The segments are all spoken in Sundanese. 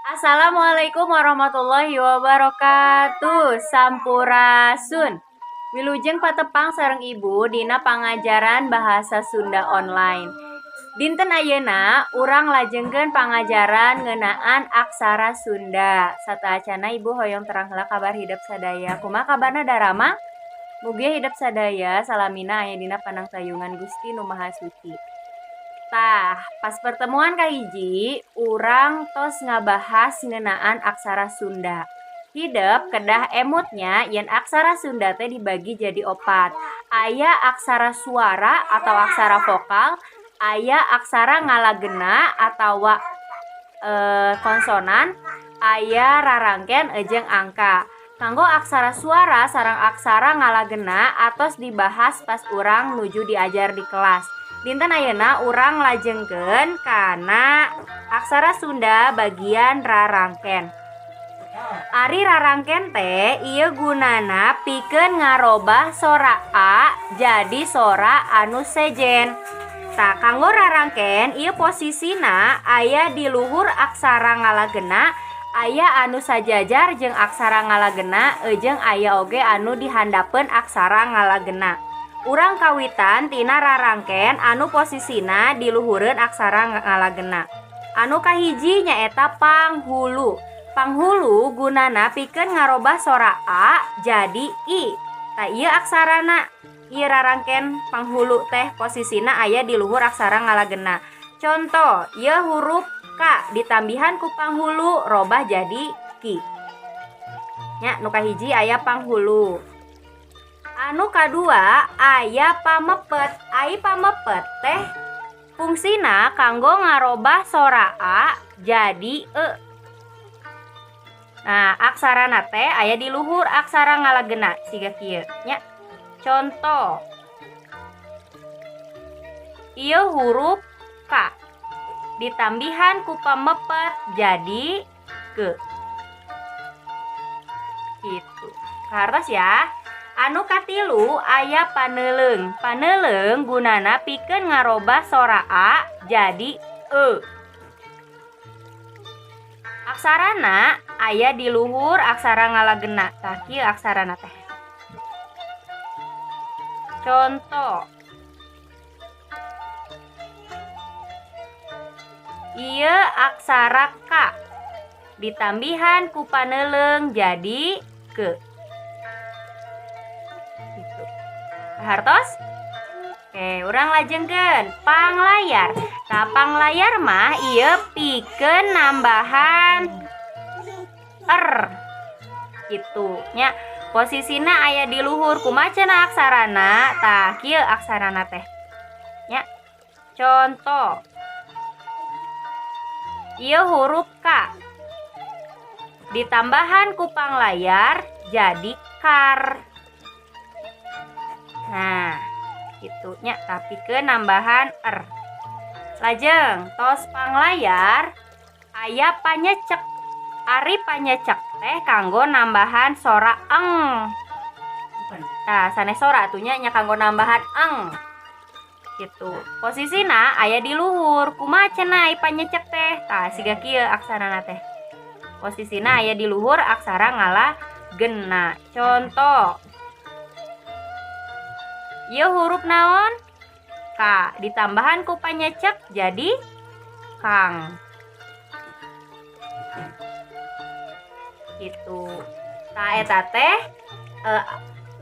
Assalamualaikum warahmatullahi wabarakatuh. Sampurasun. Wilujeng patepang sareng Ibu dina pangajaran bahasa Sunda online. Dinten ayeuna urang lajengkeun pangajaran ngeunaan aksara Sunda. Sateuacana Ibu hoyong terang heula kabar hidep sadaya. Kumaha kabarna daramang? Mugia hidep sadaya salamina aya dina panangtayungan Gusti Nu Maha Suci. Tah, pas pertemuan kahiji urang tos ngabahas ngeunaan aksara Sunda. Hidep kedah emutnya yen aksara Sunda teh dibagi jadi opat. Aya aksara suara atau aksara vokal, aya aksara ngalagena atawa konsonan, aya rarangken jeung angka. Kanggo aksara suara sareng aksara ngalagena atos dibahas pas urang nuju diajar di kelas. Dinten ayeuna urang lajengkeun kana aksara Sunda bagian rarangken. Ari rarangken teh ieu gunana pikeun ngarobah sora a jadi sora anu sejen. Tah, kanggo rarangken ieu posisina aya di luhur aksara ngalagena, aya anu sajajar jeung aksara ngalagena, jeung aya oge anu dihandapeun aksara ngalagena. Urang kawitan tina rarangken anu posisina di luhureun aksara ngalagena. Anu kahiji nyaeta panghulu. Panghulu gunana pikeun ngarobah sora a jadi i. Tah, ieu aksarana, ieu rarangken panghulu teh posisina aya di luhur aksara ngalagena. Contoh, ieu huruf K ditambihan ku panghulu robah jadi ki. Nya, nu kahiji aya panghulu. Anu kadua aya pamepet. Ai pamepet teh fungsina kanggo ngarobah sora a jadi e. Nah, aksarana teh aya di luhur aksara ngalagena siga kieu nya. Contoh, ieu huruf K ditambihan ku pamepet jadi ke. Gitu. Kahartos ya. Anu katilu aya paneleung. Paneleung gunana pikeun ngarobah sora a jadi e. Aksarana aya di luhur aksara ngalagena. Tah, kieu aksarana teh. Contoh, ieu aksara K ditambihan ku paneleung jadi ke. Gitu. Hartos? Oke, urang lajengkeun panglayar. Tah, panglayar mah ieu pikeun nambahan er. Gitu nya. Posisina aya di luhur. Kumaha cenah aksarana? Tah, kieu aksarana teh. Nya. Contoh, ieu huruf K ditambahan ku panglayar jadi kar. Nah, gitu nya, tapi ke nambahan er. Lajeng tos panglayar aya panyecek. Ari panyecek teh kanggo nambahan sora eng. Tah, sanes sora atuh nya, nya kanggo nambahan eng. Gitu. Posisina aya di luhur. Kumaha cenah panyecek teh? Tah, siga kieu aksarana teh. Posisina aya di luhur aksara ngalagena. Contoh, ieu huruf naon? K ditambahan ku panyecek jadi kang. Gitu. Tah, eta teh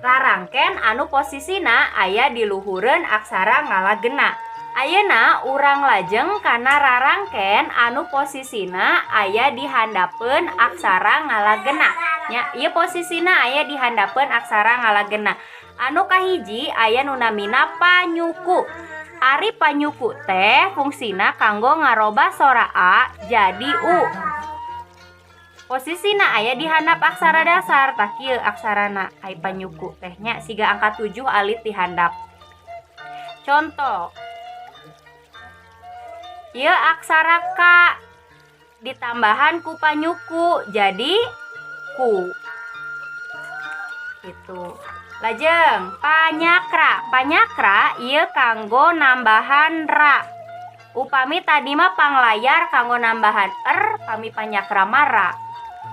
rarangken anu posisina aya di luhureun aksara ngalagena. Ayeuna urang lajeng kana rarangken anu posisina aya di handapeun aksara ngalagena. Nya, ieu posisina aya di handapeun aksara ngalagena. Anu kahiji aya nu namina panyuku. Ari panyuku teh fungsina kanggo ngarobah sora a jadi u. Posisina aya di handap aksara dasar. Tah, kieu aksarana ai panyuku teh nya, siga angka 7 alit di handap. Contoh, ieu aksara K ditambahan ku panyuku jadi ku. Gitu. Lajeng panyakra. Panyakra ieu kanggo nambahan ra. Upami tadi mah panglayar kanggo nambahan er, pami panyakra mah ra.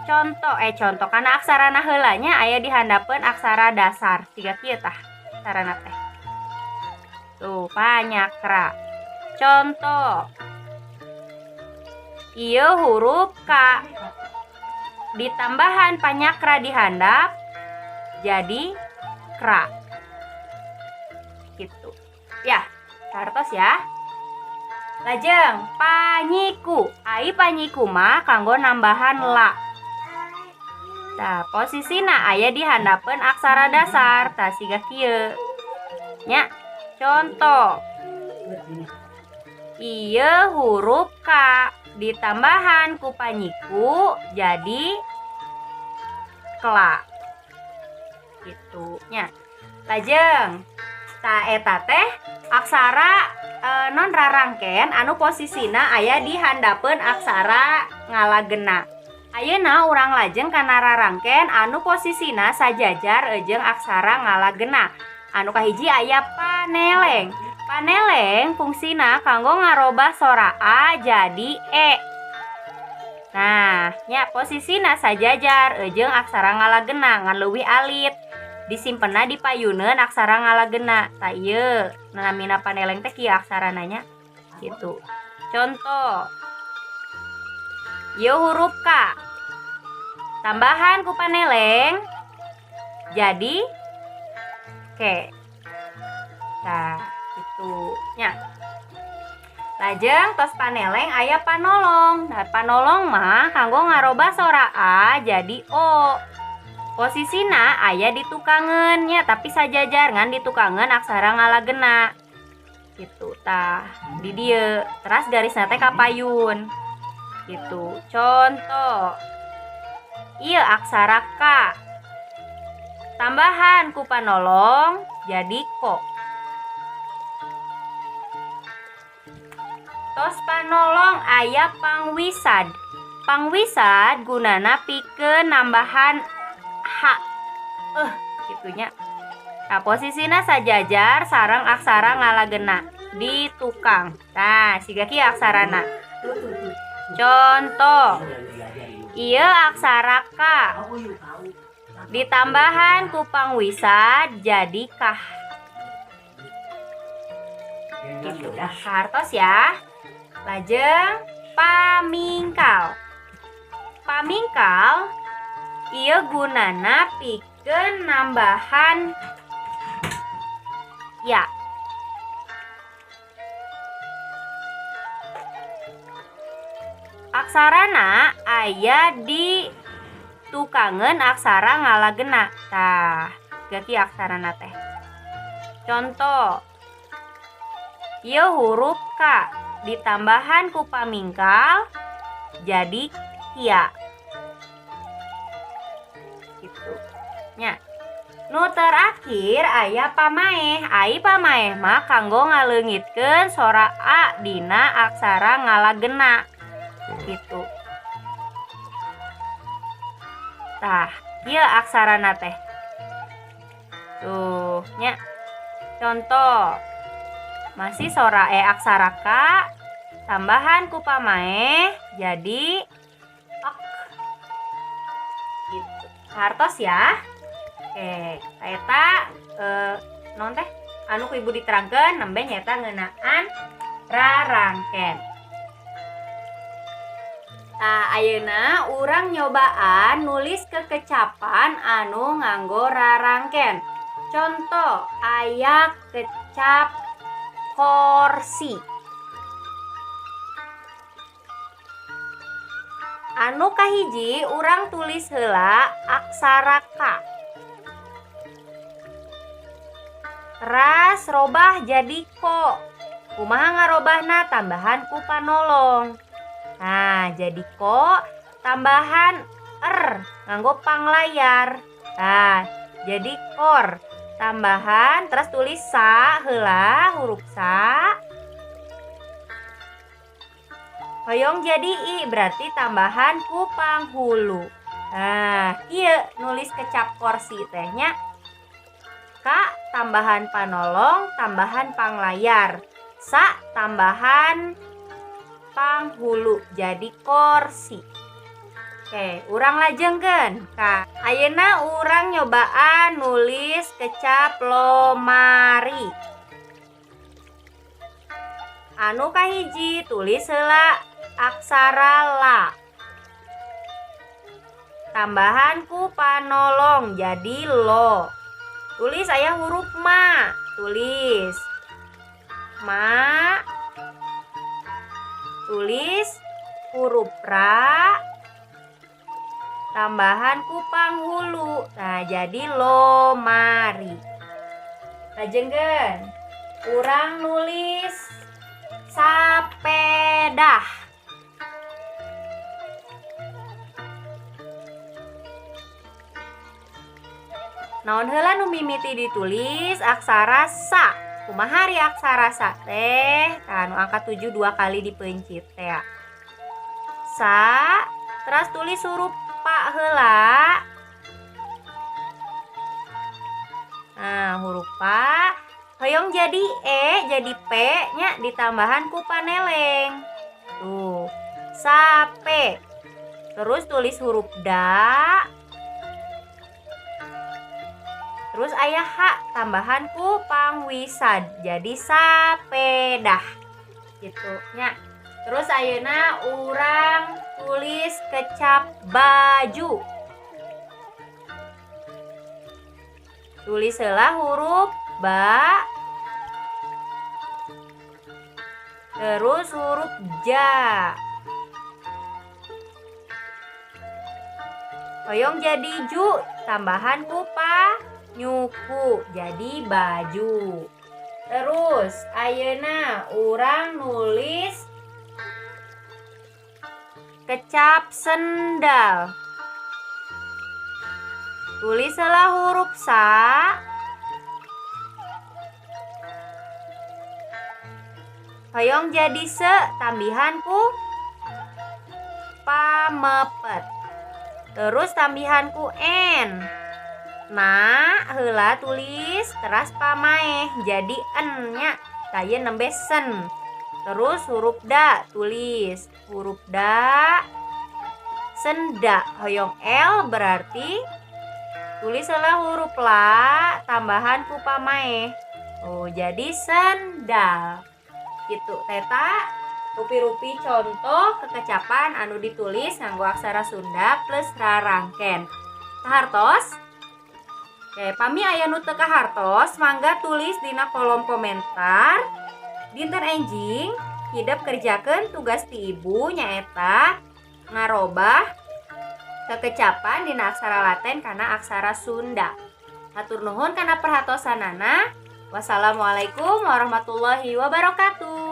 Contoh contoh kana aksarana heula nya aya di handapeun aksara dasar. Siga kieu tah aksarana teh. Tuh, panyakra. Contoh. Ieu huruf K ditambahan panyakra di handap jadi kra. Gitu. Ya, kartos ya. Lajeng panyiku. Ai panyiku mah kanggo nambahan la. Tah, posisina aya di handapeun aksara dasar. Tah siga kieu. Nya, contoh. Ieu huruf K ditambahan ku panyiku jadi kla. Gitu nya. Lajeng ta eta teh aksara non rarangken anu posisina aya di handapeun aksara ngalagena. Ayeuna urang lajeng kana rarangken anu posisina sajajar jeung aksara ngalagena. Anu kahiji aya paneleng. Paneleng fungsina kanggo ngarobah sora a jadi e. Nah, nya posisina sajajar jeung aksara ngalagena ngan leuwih alit. Disimpenna di payuneun aksara ngalagena. Tah ieu namina paneleng teh kieu aksarana nya. Gitu. Contoh. Ieu huruf K. Tambahan ku paneleng jadi ke. Tah, gitu nya. Lajeng tos paneleng aya panolong. Nah, panolong mah kanggo ngarobah sora a jadi o. Posisina aya di tukangeun nya, tapi sajajar ngan di tukangeun aksara ngalagena. Gitu tah, di dieu. Teras garisna teh kapayun. Gitu. Contoh. Ieu aksara K. Tambahan ku panolong jadi ko. Tos panolong aya pangwisad. Pangwisad gunana pikeun nambahan h. Gitunya. Nah, posisina sajajar sareng aksara ngalagena di tukang. Nah, siga kieu aksarana. Contoh. Ieu aksara K. Ditambahan ku pangwisad jadi kah. Gitu dah kartos ya. Lajeng pamingkal. Pamingkal ieu gunana pikeun nambahan ya. Aksarana aya di tukangeun aksara ngalagena. Tah, gaki aksarana teh. Contoh. Ieu huruf K ditambahan ku pamingkal jadi kia. Gitu. Nya. Nu terakhir aya pamaeh. Ai pamaeh mah kanggo ngaleungitkeun sora a dina aksara ngalagena. Gitu. Tah, ieu aksarana teh. Tuh, nya. Contoh. Masih sora e aksara K, tambahan ku pamaeh jadi ok. Gitu. Hartos ya. Oke, eta non teh anu ku ibu diterangkeun nembe nyaeta ngeunaan rarangken. Tah, ayeuna urang nyobaan nulis kekecapan anu nganggo rarangken. Contoh, aya kecap korsi. Anu kahiji urang tulis heula aksara K. Teras robah jadi ko. Kumaha ngarobahna tambahan ku panolong. Nah, jadi ko tambahan er nganggo panglayar. Nah, jadi kor. Tambahan terus tulis sa heula huruf sa. Hoyong jadi i berarti tambahan ku panghulu. Nah, ieu nulis kecap korsi teh nya. K tambahan panolong, tambahan panglayar. Sa tambahan panghulu jadi korsi. Oke, urang lajengkeun ka ayeuna urang nyobaan nulis kecap lomari. Anu kahiji tulis heula aksara la. Tambahan ku panolong jadi lo. Tulis aya huruf ma, tulis ma. Tulis huruf ra. Tambahan ku panghulu. Nah, jadi lomari. Lajengkeun urang nulis sapedah. Naon heula nu mimiti ditulis aksara sa. Kumaha ari aksara sa teh? Tah nu angka 7 dua kali dipencit teh. Sa, terus tulis huruf pa heula. Nah, huruf pa hoyong jadi e, jadi p nya ditambahan ku paneleng. Tuh, sape. Terus tulis huruf da. Terus aya h tambahan ku pangwisad jadi sapedah gitu nya. Terus ayeuna urang tulis kecap baju. Tulis heula huruf ba. Terus huruf ja. Hoyong jadi ju tambahan ku pa nyuku jadi baju. Terus ayeuna urang nulis kecap sendal. Tulis heula huruf sa. Hoyong jadi se tambihan ku pamepet. Terus tambihan ku n. Nah, heula tulis teras pamaeh jadi n nya. Tah nembe sen. Terus huruf da tulis huruf da senda. Hoyong l berarti tulis heula huruf la tambahan ku pamaeh. Oh, jadi sendal. Gitu teta rupi-rupi contoh kekecapan anu ditulis nganggo aksara Sunda plus rarangken. Kahartos? Oke, pami aya nu teu kahartos mangga tulis dina kolom komentar. Dinten enjing hidep kerjakeun tugas ti ibu nyaeta ngarobah kekecapan dina aksara Latin kana aksara Sunda. Hatur nuhun kana perhatosanana. Wassalamualaikum warahmatullahi wabarakatuh.